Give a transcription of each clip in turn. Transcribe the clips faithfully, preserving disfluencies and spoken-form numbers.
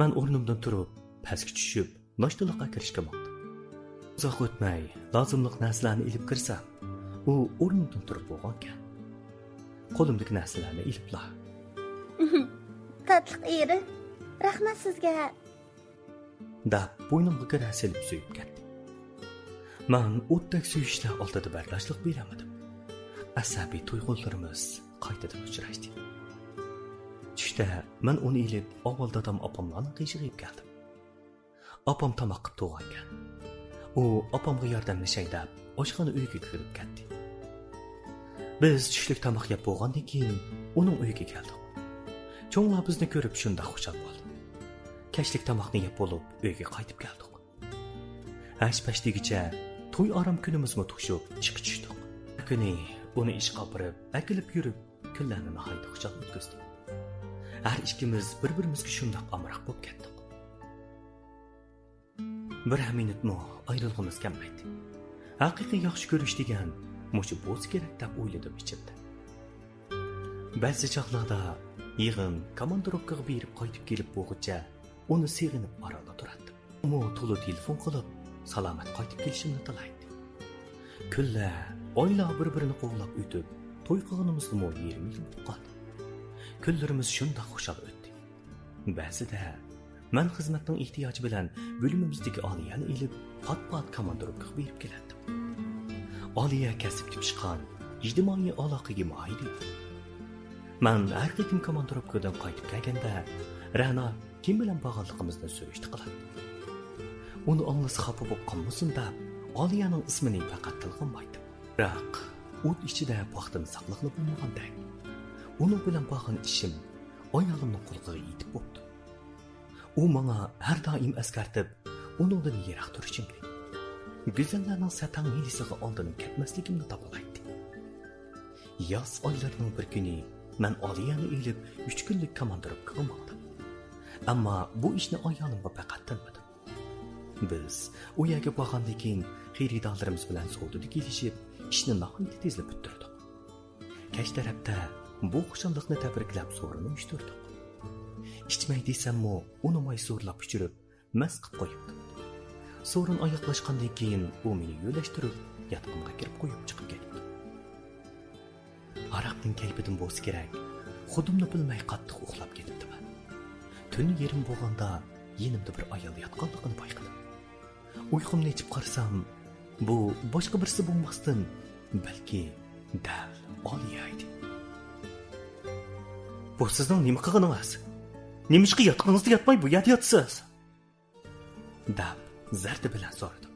مەن ئورنۇمدىن تۇرۇپ، پەسكە چۈشۈپ، ناشتىلىققا كىرىشكە ماڭدىم. ئۇزاق ئۆتمەي، لازىملىق نەرسىلەرنى ئېلىپ كىرسەم، ئۇ ئورنىدىن تۇرۇپ بولغانىكەن. قولۇمدىكى نەرسىلەرنى ئېلىپلا، تاتلىق ئېرىم، رەھمەت سىزگە، دەپ، بوينۇمغا گىرە سېلىپ سۆيۈپ كەتتى. مەن ئوتتەك سۆيۈشلەر ئالدىدا بەرداشلىق بېرەلمىدىم. ئەسەبىي تۇيغۇلىرىمىز قايتىدىن ئۇچراشتى. چۈشتە مەن ئۇنى ئېلىپ، ئاۋۋال دادام ئاپاملارنىڭ قېشىغا ئېلىپ كەلدىم. ئاپام تاماق قىپ تۇرغانىكەن. ئۇ ئاپامغا ياردەملىشەي دەپ، ئاشخانا ئۆيگە كىرىپ كەتتى. بىز چۈشلۈك تاماق يەپ بولغاندىن كېيىن، ئۇنىڭ ئۆيىگە كەلدۇق. چوڭلار بىزنى كۆرۈپ شۇنداق خۇشال بولدى. كەچلىك تاماقنى يەپ بولۇپ، ئۆيگە قايتىپ كەلدۇق. ھەش-پەش دېگۈچە توي ئارام كۈنىمىزمۇ توشۇپ، ئىشقا چۈشتۇق. بىر كۈنى ئۇنى ئىشقا ئاپىرىپ، ئەكېلىپ يۈرۈپ، كۈنلەرنى ناھايىتى خۇشال ئۆتكۈزدۇق. ھەر ئىككىمىز بىر-بىرىمىزگە شۇنداق ئامراق بولۇپ كەتتۇق. بىرەر مىنۇتمۇ ئايرىلغۇمىز كەلمەيتتى. ھەقىقىي ياخشى كۆرۈش دېگەن مۇشۇ بولسا كېرەك دەپ ئويلىدىم ئىچىمدە. بەزى چاغلاردا يىغىن، كاماندىروپكىغا بېرىپ قايتىپ كېلىپ بولغۇچە ئۇنى سېغىنىپ ئارانلا تۇراتتىم. ئۇمۇ تولا تېلېفون قىلىپ، سالامەت قايتىپ كېلىشىمنى تىلەيتتى. كۈنلەر، ئايلار بىر-بىرىنى قوغلاپ ئۆتۈپ، توي قىلغىنىمىزغىمۇ يېرىم يىل بولۇپ قالدى. كۈنلىرىمىز شۇنداق خۇشال ئۆتتى. بەزىدە مەن خىزمەتنىڭ ئېھتىياجى بىلەن بۆلۈمىمىزدىكى ئالىيەنى ئېلىپ، پات-پات كاماندىروپكىغا بېرىپ كېلەتتىم. ئالىيە كەسىپ تېپىشقان، ئىجتىمائىي ئالاقىگە ماھىر ئىدى. مەن ھەر قېتىم كاماندىروپكىدىن قايتىپ كەلگەندە، رەنا كىم بىلەن بارغانلىقىمىزنى سۈرۈشتە قىلاتتى. ئۇنى ئاڭلىسا خاپا بولۇپ قالمىسۇن دەپ، ئالىيەنىڭ ئىسمىنى پەقەت تىلغا ئالمايتتىم. بىراق، ئوت ئىچىدە پاختىنى ساقلىغىلى بولمىغاندەك، ئۇنىڭ بىلەن بارغان ئىشىم ئايالىمنىڭ قۇلىقىغا يېتىپ بوپتۇ. ئۇ ماڭا ھەر دائىم ئەسكەرتىپ، ئۇنىڭدىن يىراق تۇرۇشۇمنى، گۈزەللەرنىڭ سەتەڭ ھىيلىسىغا ئالدىنىپ كەتمەسلىكىمنى داۋالايتتى. ياز ئايلىرىنىڭ بىر كۈنى مەن ئالىيەنى ئېلىپ، ئۈچ كۈنلۈك كاماندىروپكىغا ماڭدىم. ئەمما بۇ ئىشنى ئايالىمغا پەقەت تىنمىدىم. بىز ئۇ يەرگە بارغاندىن كېيىن، خېرىدارلىرىمىز بىلەن سودىدا كېلىشىپ، ئىشنى ناھايىتى تېزلا پۈتتۈردۇق. كەچ تەرەپتە بۇ خۇشاللىقنى تەبرىكلەپ سورۇن ئۇيۇشتۇردۇق. ئىچمەي دېسەممۇ، ئۇنىماي زورلاپ ئىچۈرۈپ، مەست قىلىپ قويۇپتۇ. سورۇن ئاياغلاشقاندىن كېيىن، ئۇ مېنى يۆلەشتۈرۈپ، ياتىقىمغا كىرىپ قويۇپ چىقىپ كەتتى. ھاراقنىڭ كەيپىدىن بولسا كېرەك، خۇدۇمنى بىلمەي قاتتىق ئۇخلاپ كېتىپتىمەن. تۈن يېرىم بولغاندا يېنىمدا بىر ئايال ياتقانلىقىنى بايقىدىم. ئۇيقۇمنى ئېچىپ قارىسام، بۇ باشقا بىرسى بولماستىن، بەلكى دەل ئالىيە ئىدى. «بۇ سىزنىڭ نېمە قىلغىنىڭىز؟ نېمىشقا ياتىقىڭىزدا ياتماي بۇ يەردە ياتىسىز؟» دەپ زەردە بىلەن سورىدىم.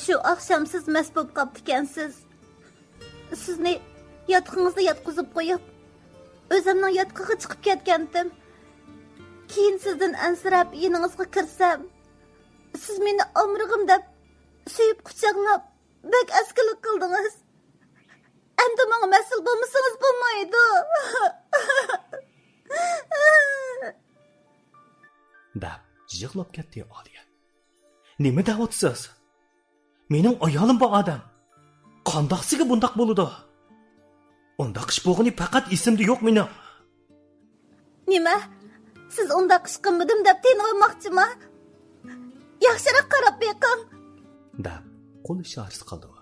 شۇ ئاخشام سىز مەست بولۇپ قاپتىكەنسىز. سىزنى ياتىقىڭىزدا ياتقۇزۇپ قويۇپ، ئۆزۈمنىڭ ياتىقىغا چىقىپ كەتكەنتىم. كېيىن سىزدىن ئەنسىرەپ يېنىڭىزغا كىرسەم، سىز مېنى ئامرىغىم دەپ سۆيۈپ قۇچاقلاپ، بەك ئەسكىلىك قىلدىڭىز. ئەمدى ماڭا مەسئۇل بولمىسىڭىز بولمايدۇ. دەپ يىغلاپ كەتتى ئالىيە. نېمە دەۋاتىسىز؟ مېنىڭ ئايالىم بار ئادەم. قانداقسىگە بۇنداق بولىدۇ؟ ئۇنداق ئىش بولغىنى پەقەت ئېسىمدە يوق مېنىڭ. نېمە؟ سىز ئۇنداق ئىش قىلمىدىم دەپ تېنىۋالماقچىما؟ ياخشىراق قاراپ بېقىڭ. دەپ قول ئىشارىسى قىلدى ئۇ.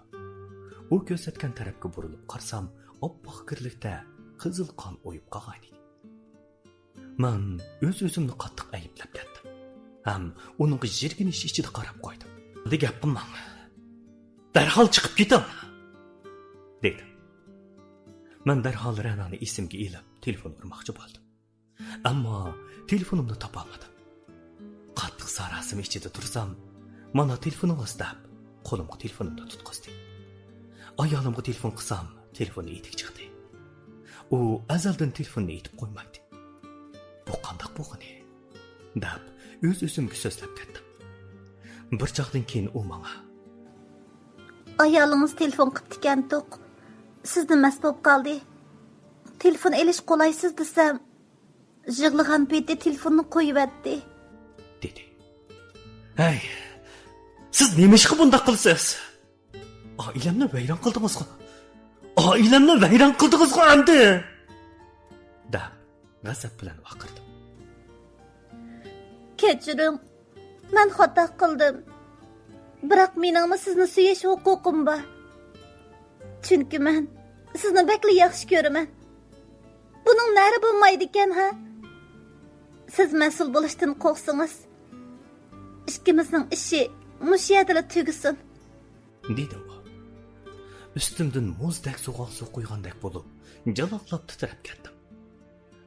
ئۇ كۆرسەتكەن تەرەپكە بۇرۇلۇپ قارىسام، ئاپئاق كىرلىكتە قىزىل قان ئويۇپ قالغانىدى. مەن ئۆز-ئۆزۈمنى قاتتىق ئەيىبلەپ كەتتىم ھەم ئۇنىڭغا يىرگىنىش ئىچىدە قاراپ قويدۇم. «دە گەپ قىلماڭ. دەرھال چىقىپ كېتىڭ!» دېدىم. مەن دەرھال رەنانى ئېسىمگە ئېلىپ، تېلېفون ئۇرماقچى بولدۇم. ئەمما تېلېفونۇمنى تاپالمىدىم. قاتتىق ساراسىمە ئىچىدە تۇرسام، «مانا تېلېفونىڭىز» دەپ، قولۇمغا تېلېفونۇمنى تۇتقۇزدى. ئايالىمغا تېلېفون قىلسام، تېلېفونى ئېتىك چىقتى. ئۇ ئەزەلدىن تېلېفوننى ئېتىپ قويمايتتى. «بۇ قانداق بولغىنى؟» دەپ، ئۆز-ئۆزۈمگە سۆزلەپ كەتتىم. بىر چاغدىن كېيىن ئۇ ماڭا، «ئايالىڭىز تېلېفون قىپتىكەنتۇق، سىزدىن مەست بولۇپ قالدى. تېلېفون ئېلىش قولايسىز دېسەم، يىغلىغان پېتى تېلېفوننى قويۇۋەتتى.» دېدى. «ھەي، سىز نېمىشقا بۇنداق قىلىسىز؟» ئائىلەمنى ۋەيران قىلدىڭىزغۇ؟ ئائىلەمنى ۋەيران قىلدىڭىزغۇ ئەمدى؟ دەپ غەزەپ بىلەن ۋارقىرىدىم. كەچۈرۈڭ، مەن خاتا قىلدىم. بىراق مېنىڭمۇ سىزنى سۆيۈش ھوقۇقۇم بار. چۈنكى مەن سىزنى بەكلا ياخشى كۆرىمەن. بۇنىڭ نەرى بولمايدىكەن، ھە؟ سىز مەسئۇل بولۇشتىن قورقسىڭىز، ئىككىمىزنىڭ ئىشى مۇشۇ يەردىلا تۈگىسۇن. دېدى ئۇ. ئۈستۈمدىن مۇزدەك سوغۇق سۇ قۇيغاندەك بولۇپ، جالاقلاپ تىترەپ كەتتىم.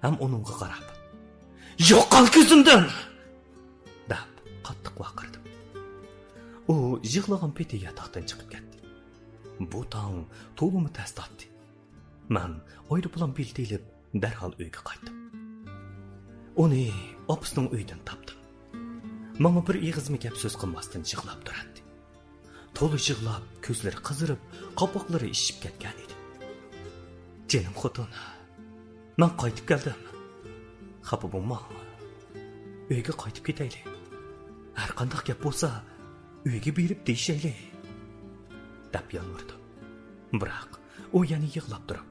ھەم ئۇنىڭغا قاراپ، «يوقال كۆزۈمدىن!» دەپ قاتتىق ۋارقىرىدىم. ئۇ يىغلىغان پېتى ياتاقتىن چىقىپ كەتتى. بۇ تاڭ تولىمۇ تەستاتتى. مەن ئايروپىلان بېلىتى ئېلىپ، دەرھال ئۆيگە قايتتىم. ئۇنى ئاپىسىنىڭ ئۆيىدىن تاپتىم. ماڭا بىر ئېغىزمۇ گەپ سۆز قىلماستىن يىغلاپ تۇراتتى. تولا يىغلاپ، كۆزلىرى قىزىرىپ، قاپاقلىرى ئىششىپ كەتكەن ئىدى. «جېنىم خوتۇن، مەن قايتىپ كەلدىم. خاپا بولماڭ. ئۆيگە قايتىپ كېتەيلى. ھەرقانداق گەپ بولسا، ئۆيگە بېرىپ دېيىشەيلى» دەپ يالۋۇردۇم. بىراق ئۇ يەنە يىغلاپ تۇرۇپ،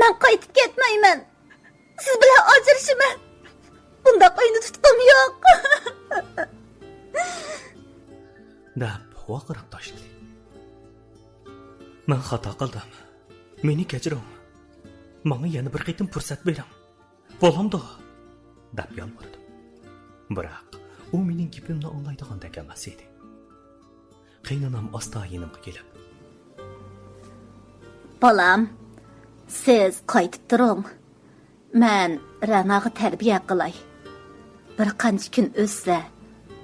«مەن قايتىپ كەتمەيمەن. سىز بىلەن ئاجرىشىمەن. بۇنداق ئۆينى تۇتقۇم يوق» دەپ ۋارقىراپ تاشلىدى. «مەن خاتا قىلدىم. مېنى كەچۈرۈڭ. ماڭا يەنە بىر قېتىم پۇرسەت بېرىڭ. بولامدۇ؟» دەپ يالۋۇردۇم. بىراق ئۇ مېنىڭ گېپىمنى ئاڭلايدىغاندەك ئەمەس ئىدى. قېينانام ئاستا يېنىمغا كېلىپ، «بالام، سىز قايتىپ تۇرۇڭ. مەن رەناغا تەربىيە قىلاي. بىر قانچە كۈن ئۆتسە،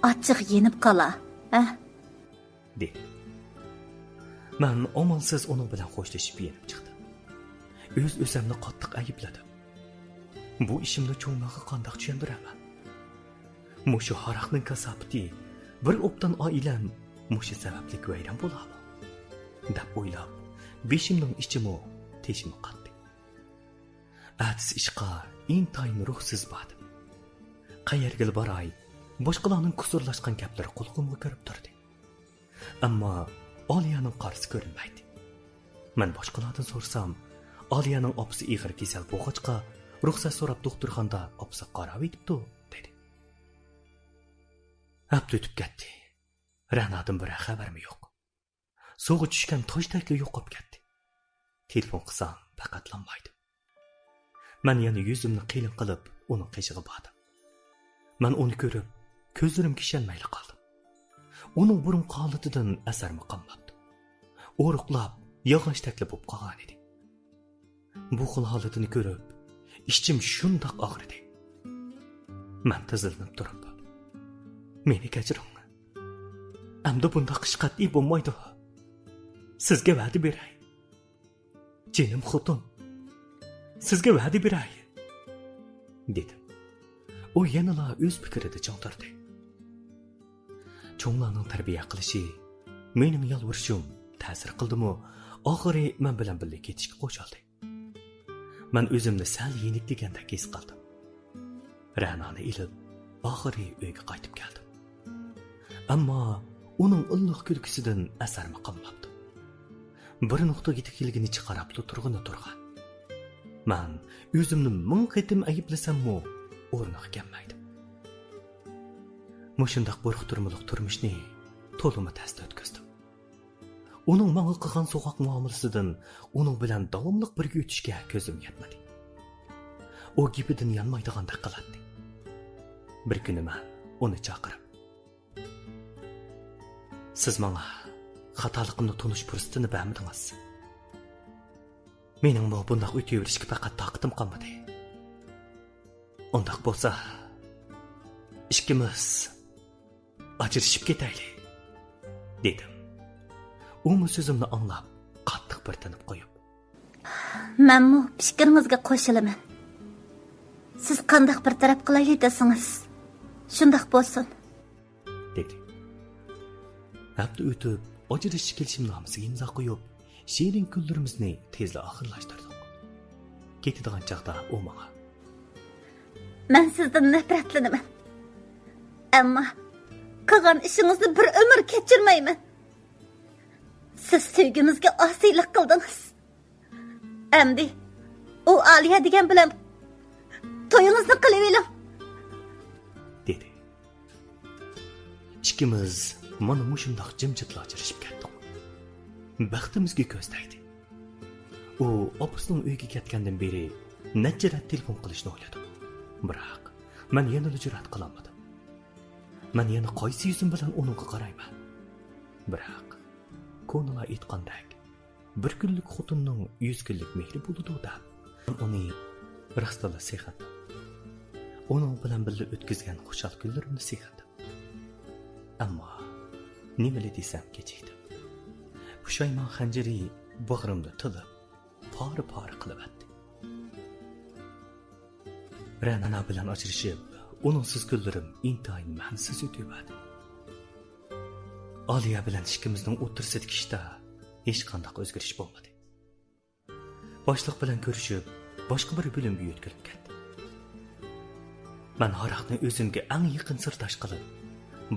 ئاچچىقى يېنىپ قالا، ھە؟» دېدى. مەن ئامالسىز ئۇنىڭ بىلەن خوشلىشىپ يېنىپ چىقتىم. ئۆز-ئۆزۈمنى قاتتىق ئەيىبلىدىم. بۇ ئىشىمنى چوڭلارغا قانداق چۈشەندۈرەمەن؟ مۇشۇ ھاراقنىڭ كاساپىتى، بىر ئوبدان ئائىلەم مۇشۇ سەۋەبلىك ۋەيران بولامۇ؟ دەپ ئويلاپ، بېشىمنىڭ ئىچىمۇ، تېشىمۇ قاتتى. ئەتىسى ئىشقا ئىنتايىن روھسىز باردىم. قەيەرگىلا باراي، باشقىلارنىڭ قۇسۇرلاشقان گەپلىرى قۇلىقىمغا كىرىپ تۇردى. ئەمما ئالىيەنىڭ قارىسى كۆرۈنمەيتتى. مەن باشقىلاردىن سورىسام، ئالىيەنىڭ ئاپىسى ئېغىر كېسەل بولغاچقا، رۇخسەت سوراپ دوختۇرخانىدا ئاپىسىغا قاراۋېتىپتۇ، دېدى. ھەپتە ئۆتۈپ كەتتى. رەنادىن بىرەر خەۋەرمۇ يوق. سۇغا چۈشكەن تاشتەكلا يوقاپ كەتتى. تېلېفون قىلسام، پەقەتلانمايدۇ. مەن يەنە يۈزۈمنى قېلىن قىلىپ، ئۇنىڭ قېشىغا باردىم. مەن ئۇنى كۆرۈپ، كۆزلىرىمگە ئىشەنمەيلا قالدىم. ئۇنىڭ بۇرۇنقى ھالىتىدىن ئەسەرمۇ قالماپتۇ. ئورۇقلاپ، ياغاچتەكلا بولۇپ قالغانىدى. بۇ خىل ھالىتىنى كۆرۈپ، ئىچىم شۇنداق ئاغرىدى. مەن تىزلىنىپ تۇرۇپ، «مېنى كەچۈرۈڭ. ئەمدى بۇنداق ئىش قەتئىي بولمايدۇ. سىزگە ۋەدە بېرەي. جېنىم خوتۇن، سىزگە ۋەدە بېرەي» دېدىم. ئۇ يەنىلا ئۆز پىكرىدە چىڭ تۇردى. چوڭلارنىڭ تەربىيە قىلىشى، مېنىڭ يالۋۇرۇشۇم تەسىر قىلدىمۇ، ئاخىرى مەن بىلەن بىللە كېتىشكە قوشۇلدى. مەن ئۆزۈمنى سەل يېنىك دېگەندەك ھېس قىلدىم. رەنانى ئېلىپ، ئاخىرى ئۆيگە قايتىپ كەلدىم. ئەمما ئۇنىڭ ئىللىق كۈلكىسىدىن ئەسەرمۇ قالماپتۇ. بىر نۇقتىغا تىكىلگىنىچە قاراپلا تۇرغىنى تۇرغان. مەن ئۆزۈمنى مىڭ قېتىم ئەيىبلىسەممۇ، ئورنىغا كەلمەيدۇ. مۇشۇنداق بۇرۇقتۇرمىلىق تۇرمۇشنى تولىمۇ تەستە ئۆتكۈزدۈم. ئۇنىڭ ماڭا قىلغان سوغۇق مۇئامىلىسىدىن ئۇنىڭ بىلەن داۋاملىق بىرگە ئۆتۈشكە كۆزۈم يەتمىدى. ئۇ گېپىدىن يانمايدىغاندەك قىلاتتى. بىر كۈنى مەن ئۇنى چاقىرىپ، «سىز ماڭا خاتالىقىمنى تونۇش پۇرسىتىنى بەرمىدىڭىز. مېنىڭمۇ بۇنداق ئۆتۈۋېرىشكە پەقەت تاقىتىم قالمىدى. ئۇنداق بولسا، ئىككىمىز ئاجرىشىپ كېتەيلى» دېدىم. ئۇمۇ سۆزۈمنى ئاڭلاپ، قاتتىق بىر تىنىپ قويۇپ، «مەنمۇ پىكرىڭىزگە قوشۇلىمەن. سىز قانداق بىر تەرەپ قىلايلى دېسىڭىز، شۇنداق بولسۇن» دېدى. ھەپتە ئۆتۈپ، ئاجرىشىش كېلىشىمنامىسىگە ئىمزا قويۇپ، شېرىن كۈنلىرىمىزنى تېزلا ئاخىرلاشتۇردۇق. كېتىدىغان چاغدا ئۇ ماڭا، «مەن سىزدىن نەپرەتلىنىمەن. ئەمما قىلغان ئىشىڭىزنى بىر ئۆمۈر كەچۈرمەيمەن. سىز سۆيگۈمىزگە ئاسىيلىق قىلدىڭىز. ئەمدى ئۇ ئالىيە دېگەن بىلەن تويىڭىزنى قىلىۋېلىڭ، دېدى. ئىككىمىز مانا مۇشۇنداق جىمجىتلا ئاجرىشىپ كەتتۇق. بەختىمىزگە كۆز تەگدى. ئۇ ئاپىسىنىڭ ئۆيىگە كەتكەندىن بېرى نەچچە رەت تېلېفون قىلىشنى ئويلىدىم. بىراق، مەن يەنىلا جۈرئەت قىلالمىدىم. مەن يەنە قايسى يۈزۈم بىلەن ئۇنىڭغا قارايمەن؟ بىراق، كونىلار ئېيتقاندەك، بىر كۈنلۈك خوتۇننىڭ يۈز كۈنلۈك مېھرى بولىدۇ دەپ، مەن ئۇنى راستلا سېغىندىم. ئۇنىڭ بىلەن بىللە ئۆتكۈزگەن خۇشال كۈنلىرىمنى سېغىندىم. ئەمما نېمىلا دېسەم كېچىكتىم. پۇشايمان خەنجىرى باغرىمدا تىلىپ، پارە-پارە قىلىۋەتتى. رەنا بىلەن ئاجرىشىپ، ئۇنىڭسىز كۈنلىرىم ئىنتايىن مەنىسىز ئۆتۈۋەردى. ئالىيە بىلەن ئىككىمىزنىڭ ئوتتۇرىسىدىكى ئىشتا ھېچقانداق ئۆزگىرىش بولمىدى. باشلىق بىلەن كۆرۈشۈپ، باشقا بىر بۆلۈمگە يۆتكىلىپ كەتتىم. مەن ھاراقنى ئۆزۈمگە ئەڭ يېقىن سىرداش قىلىپ،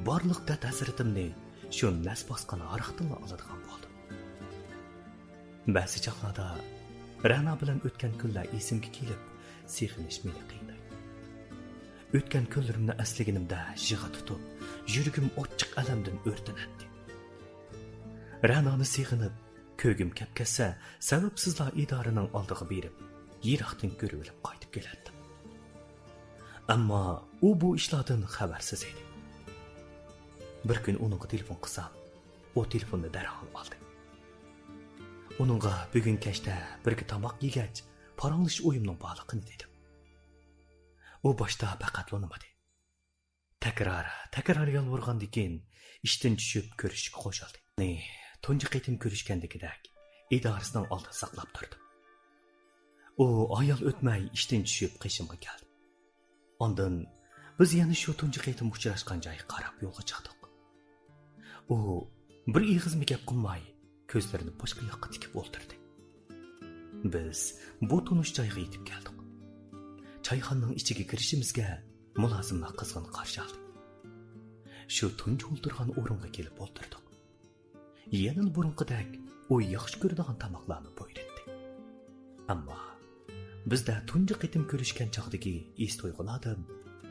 بارلىق دەرد-ھەسرىتىمنى شۇ نەس باسقان ھاراقتىنلا ئالىدىغان بولدۇم. بەزى چاغلاردا رەنا بىلەن ئۆتكەن كۈنلەر ئېسىمگە كېلىپ، سېغىنىش مېنى قىينايدۇ. ئۆتكەن كۈنلىرىمنى ئەسلىگىنىمدە يىغا تۇتۇپ، يۈرىكىم ئاچچىق ئەلەمدىن ئۆرتىنەتتى. رەنانى سېغىنىپ، كۆرگۈم كەپ كەتسە، سەۋەبسىزلا ئىدارىنىڭ ئالدىغا بېرىپ، يىراقتىن كۆرۈۋېلىپ قايتىپ كېلەتتىم. ئەمما ئۇ بۇ ئىشلاردىن خەۋەرسىز ئىدى. بىر كۈنى ئۇنىڭغا تېلېفون قىلسام، ئۇ تېلېفوننى دەرھال ئالدى. ئۇنىڭغا بۈگۈن كەچتە بىرگە تاماق يېگەچ، پاراڭلىشىش ئويۇمنىڭ بارلىقىنى دېدىم. ئۇ باشتا پەقەتلا ئۇنىمىدى. تەكرار، تەكرار يالۋۇرغاندىن كېيىن ئىشتىن چۈشۈپ كۆرۈشۈشكە قوشۇلدى. مېنى تۇنجى قېتىم كۆرۈشكەندىكىدەك ئىدارىسىنىڭ ئالدىدا ساقلاپ تۇردۇم. ئۇ ئايال ئۆتمەي ئىشتىن چۈشۈپ قېشىمغا كەلدى. ئاندىن بىز يەنە شۇ تۇنجى قېتىم ئۇچراشقان جايغا قاراپ يولغا چىقتۇق. ئۇ بىر ئېغىزمۇ گەپ قىلماي، كۆزلىرىنى باشقا ياققا تىكىپ ئولتۇردى. بىز بۇ تونۇش جايغا يېتىپ كەلدۇق. چايخانىنىڭ ئىچىگە كىرىشىمىزگە مۇلازىملار قىزغىن قارشى ئالدى. شۇ تۇنجى ئولتۇرغان ئورۇنغا كېلىپ ئولتۇردۇق. يەنىلا بۇرۇنقىدەك ئۇ ياخشى كۆرىدىغان تاماقلارنى بۇيرۇتتى. ئەمما بىزدە تۇنجى قېتىم كۆرۈشكەن چاغدىكى ھېس تۇيغۇلاردىن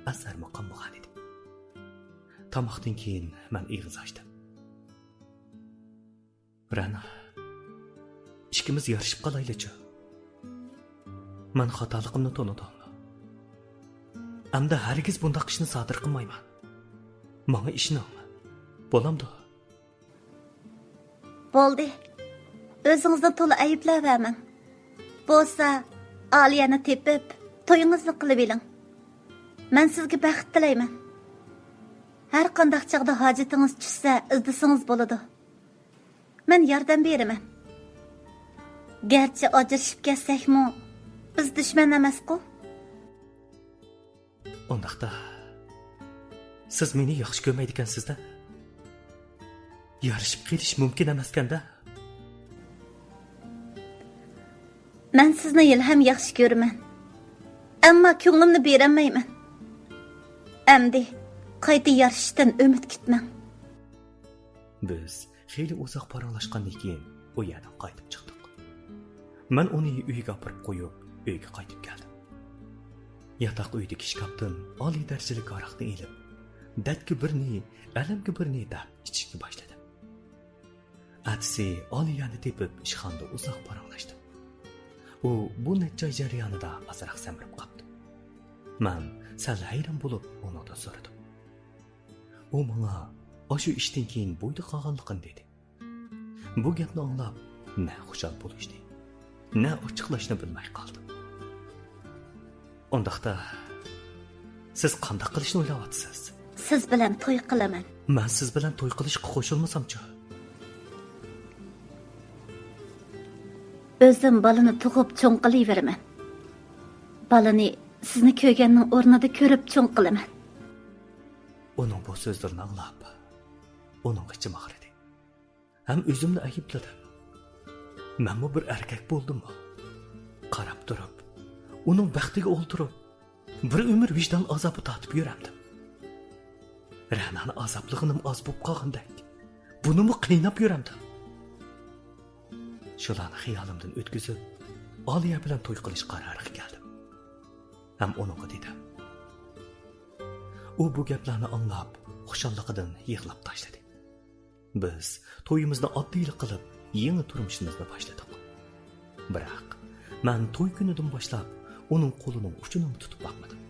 ئەسەرمۇ قالمىغانىدى. تاماقتىن كېيىن مەن ئېغىز ئاچتىم. رەنا، ئىككىمىز يارىشىپ قالايلىچۇ؟ مەن خاتالىقىمنى تونۇدۇم. ئەمدى ھەرگىز بۇنداق ئىشنى سادىر قىلمايمەن. ماڭا ئىشىنىڭ. بولامدۇ؟ بولدى. ئۆزىڭىزنى تولا ئەيىبلەۋەرمەڭ. بولسا، ئالىيەنى تېپىپ، تويىڭىزنى قىلىۋېلىڭ. مەن سىزگە بەخت تىلەيمەن. ھەر قانداق چاغدا ھاجىتىڭىز چۈشسە، ئىزدىسىڭىز بولىدۇ. مەن ياردەم بېرىمەن. گەرچە ئاجرىشىپ كەتسەكمۇ، بىز دۈشمەن ئەمەسقۇ؟ ئۇنداقتا، سىز مېنى ياخشى كۆرمەيدىكەنسىز-دە؟ يارىشىپ قېلىش مۇمكىن ئەمەسكەن-دە؟ مەن سىزنى ھېلىھەم ياخشى كۆرىمەن. ئەمما كۆڭلۈمنى بېرەلمەيمەن. ئەمدى قايتا يارىشىشتىن ئۈمىد كۈتمەڭ. بىز خېلى ئۇزاق پاراڭلاشقاندىن كېيىن ئۇ يەردىن قايتىپ چىقتۇق. مەن ئۇنى ئۆيىگە ئاپىرىپ قويۇپ، ئۆيگە قايتىپ كەلدىم. ياتاق ئۆيدىكى ئىشكاپتىن ئالىي دەرىجىلىك ھاراقنى ئېلىپ، دەردكە بىرنى، ئەلەمگە بىرنى دەپ ئىچىشكە باشلىدىم. ئەتىسى ئالىيەنى تېپىپ ئىشخانىدا ئۇزاق پاراڭلاشتىم. ئۇ بۇ نەچچە ئاي جەريانىدا ئازراق سەمرىپ قاپتۇ. مەن سەل ھەيران بولۇپ ئۇنىڭدىن سورىدىم. ئۇ ماڭا ئاشۇ ئىشتىن كېيىن بويىدا قالغانلىقىنى دېدى. بۇ گەپنى ئاڭلاپ، نە خۇشال بولۇشنى، نە ئاچچىقلاشنى بىلمەي قالدىم. ئۇنداقتا، سىز قانداق قىلىشنى ئويلاۋاتىسىز؟ سىز بىلەن توي قىلىمەن. مەن سىز بىلەن توي قىلىشقا قوشۇلمىسامچۇ؟ ئۆزۈم بالىنى تۇغۇپ چوڭ قىلىۋېرىمەن. بالىنى سىزنى كۆرگەننىڭ ئورنىدا كۆرۈپ چوڭ قىلىمەن. ئۇنىڭ بۇ سۆزلىرىنى ئاڭلاپ، ئۇنىڭ ئىچىم ئاغرىدى. ھەم ئۆزۈمنى ئەيىبلىدىم. مەنمۇ بىر ئەركەك بولدۇممۇ؟ قاراپ تۇرۇپ، ئۇنىڭ بەختىگە ئولتۇرۇپ، بىر ئۆمۈر ۋىجدان ئازابى تارتىپ يۈرەمدىم؟ رەنانى ئازابلىغىنىم ئاز بولۇپ قالغاندەك، بۇنىمۇ قىيناپ يۈرەمدىم؟ شۇلارنى خىيالىمدىن ئۆتكۈزۈپ، ئالىيە بىلەن توي قىلىش قارارىغا كەلدىم. ھەم ئۇنىڭغا دېدىم. ئۇ بۇ گەپلەرنى ئاڭلاپ، خۇشاللىقىدىن يىغلاپ تاشلىدى. بىز تويىمىزنى ئاددىيلا قىلىپ، يېڭى تۇرمۇشىمىزنى باشلىدۇق. بىراق، مەن توي كۈنىدىن باشلاپ ئۇنىڭ قولىنىڭ ئۇچىنىمۇ تۇتۇپ باقمىدىم.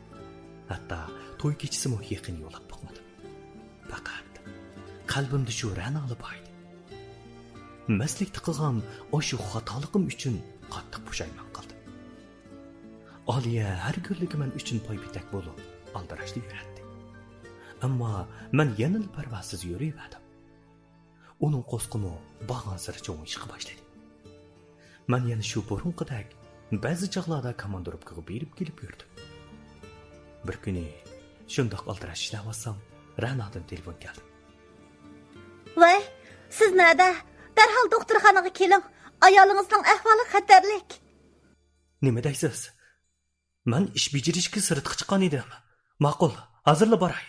ھەتتا توي كېچىسىمۇ يېقىن يولاپ باقمىدىم. پەقەت قەلبىمدە شۇ رەنالا بار ئىدى. مەستلىكتە قىلغان ئاشۇ خاتالىقىم ئۈچۈن قاتتىق پۇشايمان قىلدىم. ئالىيە ھەر كۈنلۈكى مەن ئۈچۈن پاي-پېتەك بولۇپ، ئالدىراشتا يۈرەتتى. ئەمما مەن يەنىلا پەرۋاسىز يۈرۈۋەردىم. ئۇنىڭ قورسىقىمۇ بارغانسېرى چوڭىيىشقا باشلىدى. مەن يەنە شۇ بۇرۇنقىدەك بەزى چاغلاردا كاماندىروپكىغا بېرىپ كېلىپ يۈردۈم. بىر كۈنى شۇنداق ئالدىراش ئىشلەۋاتسام، رەنادىن تېلېفون كەلدى. ۋەي، سىز نەدە؟ دەرھال دوختۇرخانىغا كېلىڭ. ئايالىڭىزنىڭ ئەھۋالى خەتەرلىك. نېمە دەيسىز؟ مەن ئىش بېجىرىشكە سىرتقا چىققان ئىدىم. ماقۇل، ھازىرلا باراي.